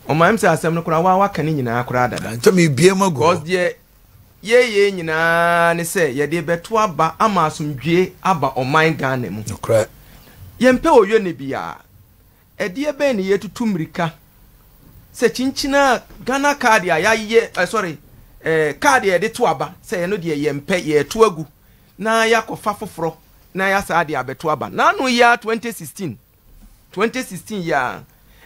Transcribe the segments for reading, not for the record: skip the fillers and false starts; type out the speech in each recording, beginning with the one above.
Ɔman m sɛ asɛm no koraa waa waka ne nyinaa koraa dada. Nti mebie mu agu hɔ. Because deɛ yɛyɛ nyinaa ne sɛ yɛde bɛto aba ama asomdwie aba ɔman Ghana mu. Nokorɛ. Yɛmpɛ oyone biara. Ɛdeɛ bɛn ne yɛtutu mmirika sɛ kyinkyin a Ghana card a yɛayɛ eh, sorry eh, card a yɛde to aba sɛ ɛno deɛ yɛmpɛ yɛto agu na yɛakɔfa foforɔ na yɛasaa de abɛto aba. N'ano yi ara 2016 2016 yi ara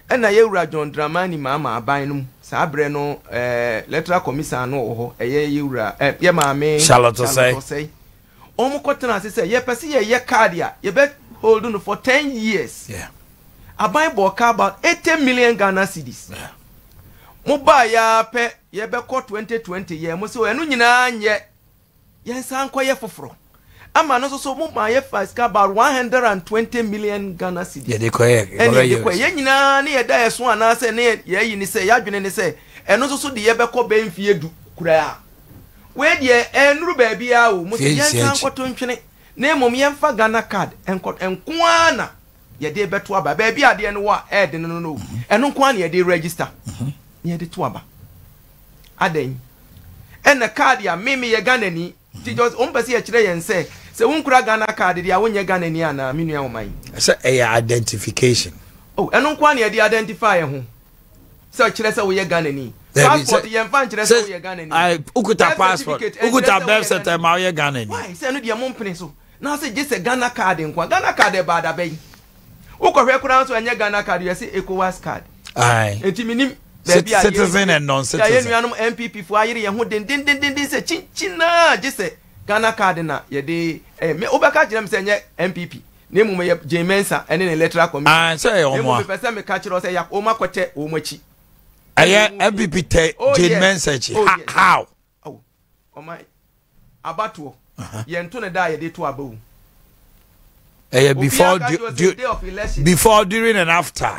ɛna yɛwura John Dramani Mahama aban no mu saa berɛ no eh, electoral commission no wɔ hɔ ɛyɛ yɛwura eh, yɛ maame Charlotte Osei. Osei. Wɔn kɔtena ase sɛ yɛpɛ sɛ yɛyɛ card a yɛbɛ hold no for 10 years. Aban bɔɔ ka about 80 million Ghana cedis. Mo baa yɛ ara pɛ yɛbɛkɔ 2020 yɛ mo sɛ ɛno nyinaa nyɛ yɛnsan nkɔyɛ foforɔ. Ama no nso so mo maa yɛfa sika about 120 million Ghana cedis. Yɛde kɔyɛ Ɛne yɛde kɔyɛ. Yɛn nyinaa ne yɛda yɛ so anaasɛ ne yɛyi ne sɛ yɛadwene ne sɛ ɛno nso so de yɛbɛkɔ bɛyɛ mfeɛ du koraa. Wei deɛ ɛnnuru baabiara o, mo se yɛnsan nkɔto ntwene na mmom yɛmfa Ghana card nkɔ nko ara na yɛde bɛto aba. Baabi a adeɛ no wɔ a ɛyɛ den no no o, ɛno nko ara na yɛde register na yɛde to aba. Adɛn? Ɛna card a me meyɛ Ghanani nti just wɔn pɛ sɛ yɛkyerɛ yɛn sɛ sɛ wonkura Ghana card deɛ a wonyɛ Ghanani anaa me nua ɔman? Sɛ ɛyɛ identification. Oh, ɛno nko ara na yɛde identify yɛn ho. Sɛ ɔkyerɛ sɛ woyɛ Ghanani. Passport yɛn fa nkyerɛ sɛ woyɛ Ghanani. Ukuta passport, ukuta birth certificate ma woyɛ Ghanani. Why? Sɛ ɛno deɛ mo mpene so. Na sɛ gye sɛ Ghana card nko a. Ghana card ɛbaa da bɛn? Wokɔhwɛ koraa nso ɛnyɛ Ghana card yɛse ECOWAS card. Aye. Enti menim baabi a citizen and non-citizen. Yɛ nuanom NPP fo ayere yɛn ho dendendenden sɛ kyinkyin a gye sɛ Ghana card na yɛde ɛyɛ. Me wobɛka kyerɛ me sɛ ɛnyɛ NPP. Na mmom ɛyɛ Jane Mensah ɛne ne electoral commission. Ah, sɛ ɛyɛ wɔn a. Na mmom mepɛ sɛ meka kyerɛ wo sɛ ya wɔn akɔtɛ wɔn akyi. Ɛyɛ NPP tɛ oh, Jane Mensah akyi. Oh, yes. How? Oh, ɔman abatoɔ. Yɛn to ne da a yɛde to aba o. Ɛyɛ before before during and after.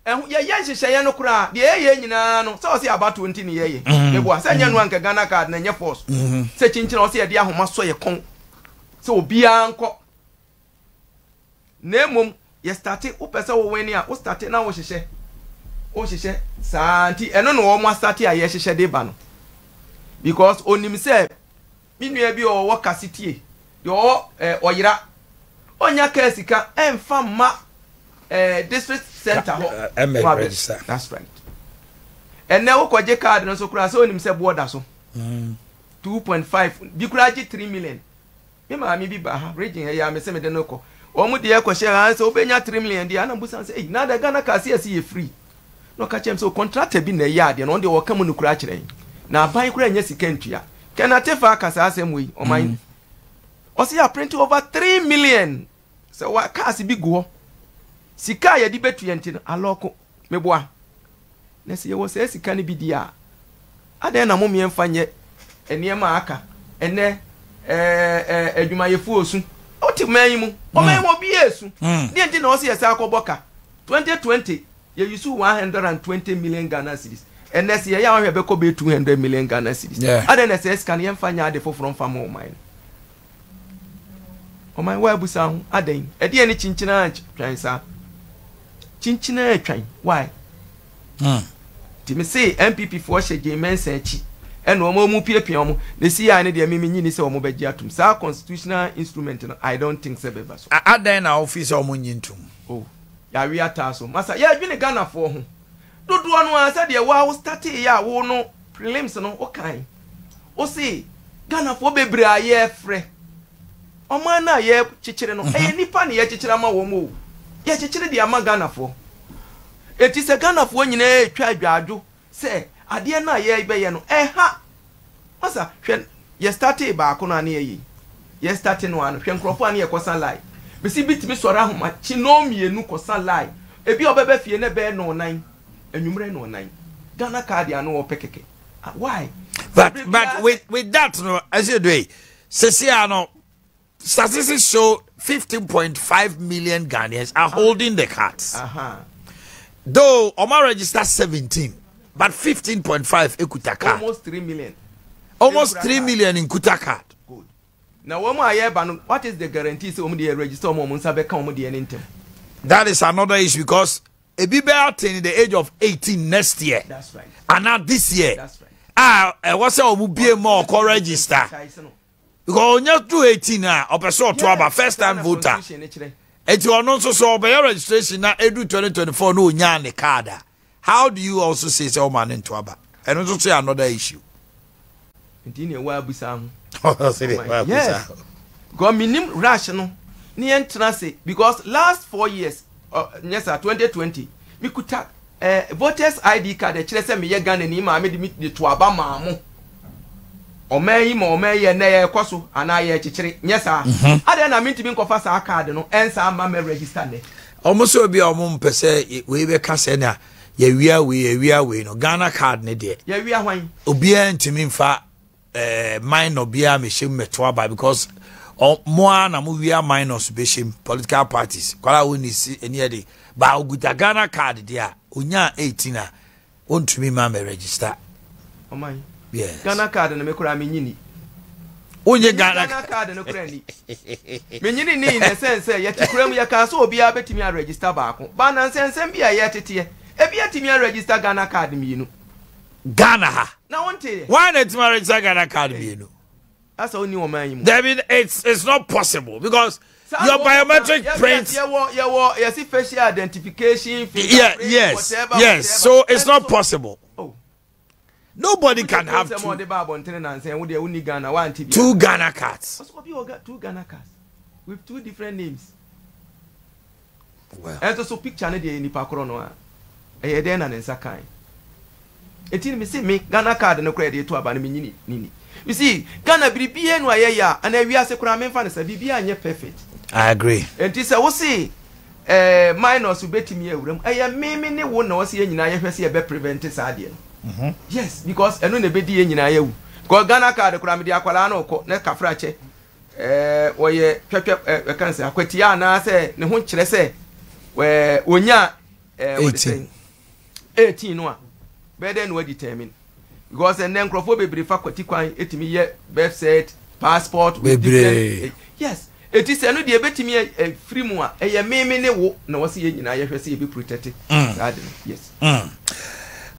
Ɛho, yɛyɛ nhyehyɛeɛ no koraa, deɛ yɛyɛ nyinaa no, sɛ ɔse abatoɔ nti ne yɛyɛ. Meboa, sɛ nyɛ no anka Ghana card no ɛnyɛ force. Sɛ kyinkyin a ɔse yɛde ahoma sɔ yɛ kɔn sɛ obiara nkɔ. Na mmom yɛ starte, wopɛ sɛ wo win a, wo starte na wohyehyɛ, wohyehyɛ saa nti ɛno na wɔn astate a yɛhyehyɛ de ba no. Because onim sɛ Me nua bi ɔwɔ kasetie, deɛ ɔwɔ eh, ɔyera. Ɔnya kaa sika ɛnfa mma eh, district center hɔ. Ɛmɛ register. That's right. Ɛnɛ wokɔgye card no nso koraa sɛ onim sɛ boɔ da so. 2.5 bi koraa gye 3 million. Me maame bi ba ha region ha yi a mese mede no kɔ. Wɔn deɛ kɔhyɛ ha sɛ wobɛnya 3 million deɛ ana mbusa sɛ ei nada Ghana kaa sɛ yɛse yɛ free. Na ɔka kyerɛ me sɛ contractor bi na ɛyɛ adeɛ no ɔno deɛ ɔka mu no koraa kyerɛ yɛn. Na aban koraa nya sika ntua. Ken Atefa aka saa asɛm wei ɔman. Ɔse yɛ print over 3 million sɛ wa cars bi gu hɔ. Sika a yɛde bɛtua nti no alɔko meboa. Na sɛ yɛwɔ saa sika no bi di a, adɛn na mo mmiɛnfa nyɛ nneɛma a aka ɛnnɛ ɛɛ adwumayɛfoɔ resu? Wote man yi mu, ɔman yi mu obiara resu. Deɛ nti na ɔsɛ yɛsan akɔbɔ ka? 2020 yɛ use 120 million Ghana cedis. Ɛnnɛ sɛ yɛyɛ a wohwɛ ɛbɛkɔ bɛyɛ 200 million Ghana cedis. Adɛn na saa sika no yɛmfa nyɛ ade foforɔ mfa ma ɔman no? Ɔman woabusa ho adɛn? Ɛdeɛn ne kyinkyin atwan saa? Kyinkyin atwan why? Nti me se NPP foɔ hyɛ Jane Mensah akyi ɛna wɔn wɔn piapia wɔn na esi yɛ ne deɛ me menyi ni sɛ wɔn bɛgye atum saa constitutional instrument no I don't think sɛ bɛba so. Adɛn na wofi sɛ wɔn nyi ntum? Oh yɛawe ataa so masa yɛdwene Ghanafoɔ ho dodoɔ no ara sɛdeɛ wo a wo startee yɛ a wo no prelims no wo kan wo se Ghanafoɔ bebree a yɛfrɛ ɔman no a yɛkyekyere no ɛyɛ nipa na yɛkyekyere ama wɔn o yɛkyekyere de ama Ghanafoɔ eti sɛ Ghanafoɔ nyinaa retwa adwadwo sɛ adeɛ no a yɛbɛyɛ no ɛha masa hwɛ yɛ startee baako no a ne yɛyɛ yi yɛ starte no ano hwɛ nkurɔfoɔ a ne yɛkɔsa line mesi bi tumi sɔre ahomakye nnɔn mmienu kɔsa line ebi a ɔbɛba fie na ɛbɛyɛ nnɔnnan anwummerɛ nnɔnnan Ghana card ano ɔpɛ kɛkɛ ah why but with that no ɛsɛ do yi sisi ano statistics show 15.5 million Ghanaians are holding the cards. Though Oma register 17, but 15.5 ekuta card. Almost 3 million. Almost 3 million in kuta card. Good. Now, wɔn a yɛreba no, what is the guarantee sɛ wɔn deɛ register wɔn wɔn nsa bɛka wɔn deɛ ne ntɛm? That is another issue because. ebi bɛ attain the age of 18 next year. That's right. Ana this year. That's right. A ɛwɔ sɛ ɔmo bie ma ɔkɔ register. Because ɔnya to 18 a ɔpɛ sɛ ɔto aba first time voter. Eti ɔno nso so ɔbɛyɛ registration na edu 2024 na onyaa ne card a. How do you also say sɛ ɔma ne nto aba? Ɛno nso so yɛ another issue. Nti nea ɛwɔ abusa ho. Yes. Because minim rush no ne yɛn tena se because last 4 years nyɛ saa 2020 mikuta voters ID card ɛkyerɛ sɛ meyɛ Ghana ni maame de mi de to aba maa mo ɔman yi ma ɔman yi ɛnɛ yɛkɔ so anaa yɛkyekyere nyɛ saa adeɛ na mentumi nkɔfa saa card no ɛnsa ama mɛ register nɛ. Ɔmo sɛ obi a ɔmo mpɛ sɛ wei bɛka sɛ na yɛwia wei, yɛwia wei no, Ghana card ne deɛ. Yɛwia hwan? Obiara ntumi nfa minor biara mehyɛ mu mɛto aba because mo ara na mo wia minors bɛhyɛ mu political parties kwara a wɔnni si ani yɛ de ba oguta Ghana card deɛ a onyaa 18 a ontumi ma mɛ register. Ɔman. Yes. Ghana card no me koraa menyi ni. Wonye Ghana Ghana card no koraa ni. Menyini ni in the sense sɛ yɛte kura mu yɛkaa sɛ obiara bɛtumi aregister baako. Ba na nsɛnsɛm bi a yɛteteɛ ebi atumi aregister Ghana card mmienu. Ghana ha. Na wonte yɛ. Why na etumi aregister Ghana card mmienu? Asa wonni ɔman yi mu. David, it's not possible because your biometric print. Yɛwɔ yɛsi facial identification. Yeah, yes, whatever, yes. Whatever. So it's not possible. Oh. Nobody can have two. Two Ghana cards. Two Ghana cards with two different names. Well. Ɛnso so picture no deɛ nipa korɔ no a ɛyɛ dɛn na ne nsa kan eti mi si mi Ghana card no koraa yɛde to aba no mi nyini nini. You see, Ghana biribiara nu a yɛyɛ a ana wiase koraa memfa no sɛ biribiara nyɛ perfect. I agree. Nti sɛ wosi minors betumi awura mu, ɛyɛ mímí ne wo na ɔsi yɛn nyinaa yɛhwɛ sɛ yɛbɛ prevent saa adeɛ no. Yes, because ɛno na ebedi yɛn nyinaa yɛwu. Because Ghana card koraa mi de akwadaa no kɔ na kafra kyɛ wɔyɛ twɛtwɛ ɛka sɛ akwatia anaasɛ ne ho kyerɛ sɛ wonya wɔde sɛ 18 no a bɛyɛ dɛ na wadi determine because ɛnɛ nkurɔfoɔ bebree fa kwati kwan etumi yɛ birth cert, passport with different, yes. Eti sɛ no deɛ ebetumi efiri mu a ɛyɛ mímí ne wo na wɔsi yɛn nyinaa yɛhwɛ sɛ yɛbɛ protect saa de no, yes.